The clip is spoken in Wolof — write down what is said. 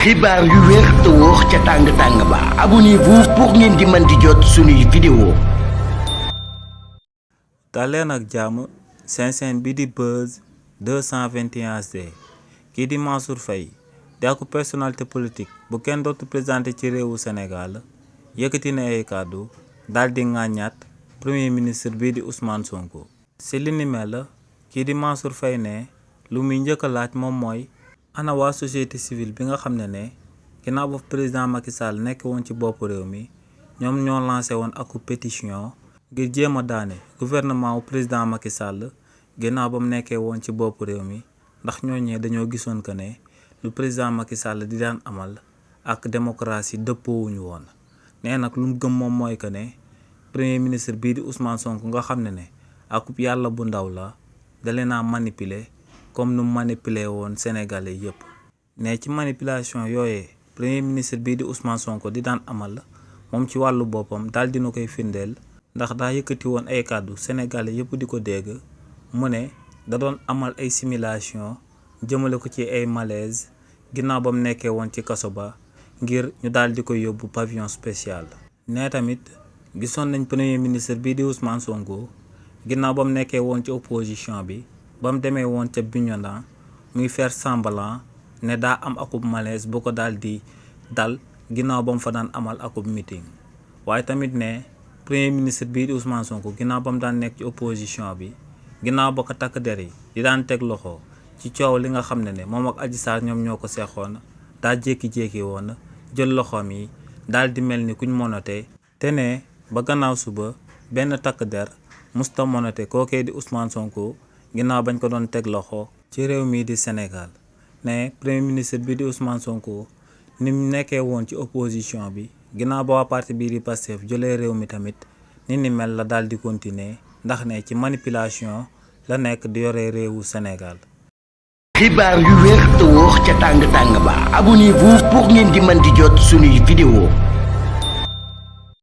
xibaar yu wér te wóor ca tàng ba abonnez-vous pour ngeen di mën di jot suñuy vidéo. daleen ak jàmm seen bi di Buzz 221HD kii di Mansour Faye di ak personnalité politique bu kenn dootu présenté ci réewu Sénégal yëkkati na ay kàddu daal di ŋàññaat premier ministre bii di Ousmane Sonko. ci li ni mel kii di Mansour Faye ne lu muy njëkk a laaj moom mooy ana waa société civile bi nga xam ne ginnaaw ba président Macky Sall nekk woon ci bopp réew mi ñoom ñoo lancé woon ak pétition ngir jéem a daane gouvernement wu président Macky Sall ginnaaw ba mu nekkee woon ci bopp réew mi ndax ñooñee dañoo gisoon que ne lu président Macky Sall di daan amal ak démocratie dëppoowuñu woon. nee nag lu mu gëm moom mooy que ne premier ministre bii di Ousmane Sonko nga xam ne akub yàlla bu ndaw la dalee naa manipuler comme nu manipuler woon Sénégalais yëpp. ne ci manipulation yooyee premier ministre bii di Ousmane Sonko di daan amal moom ci wàllu boppam daal dina koy firndeel ndax daa yëkkati woon ay kàddu Sénégalais yëpp di ko dégg mu ne da doon amal ay simulation jëmale ko ci ay malaise ginnaaw ba mu nekkee woon ci kaso ba ngir ñu daal di koy yóbbu pavillon spécial. ne tamit gisoon nañ premier ministre bii di Ousmane Sonko ginnaaw ba mu nekkee woon ci opposition bi ba mu demee woon ca Bignona muy faire semblant ne daa am akub malaise bu ko daal di dal ginnaaw ba mu fa daan amal akub meeting. waaye tamit ne premier ministre bii di Ousmane Sonko ginnaaw ba mu daan nekk ci opposition bi ginnaaw ba ko takk der yi di daan teg loxo ci coow li nga xam ne moom ak Adji Sarr ñoom ñoo ko seexoon daa jékki-jékki woon jël loxoom yi daal di mel ni kuñ monote te ne ba gannaaw suba benn takk der musta monote kookee di Ousmane Sonko ginnaaw bañ ko doon teg loxo ci réew mii di Sénégal. ne premier ministre bii di Ousmane Sonko ni mu nekkee woon ci opposition bi ginnaaw ba waa parti bii di Pastef jëlee réew mi tamit ni mel la daal di continuer ndax ne ci manipulation la nekk di yore réewu Sénégal. xibaar yu wér te wóor ca tàng ba abonnez-vous pour ngeen di mën di jot suñuy vidéo.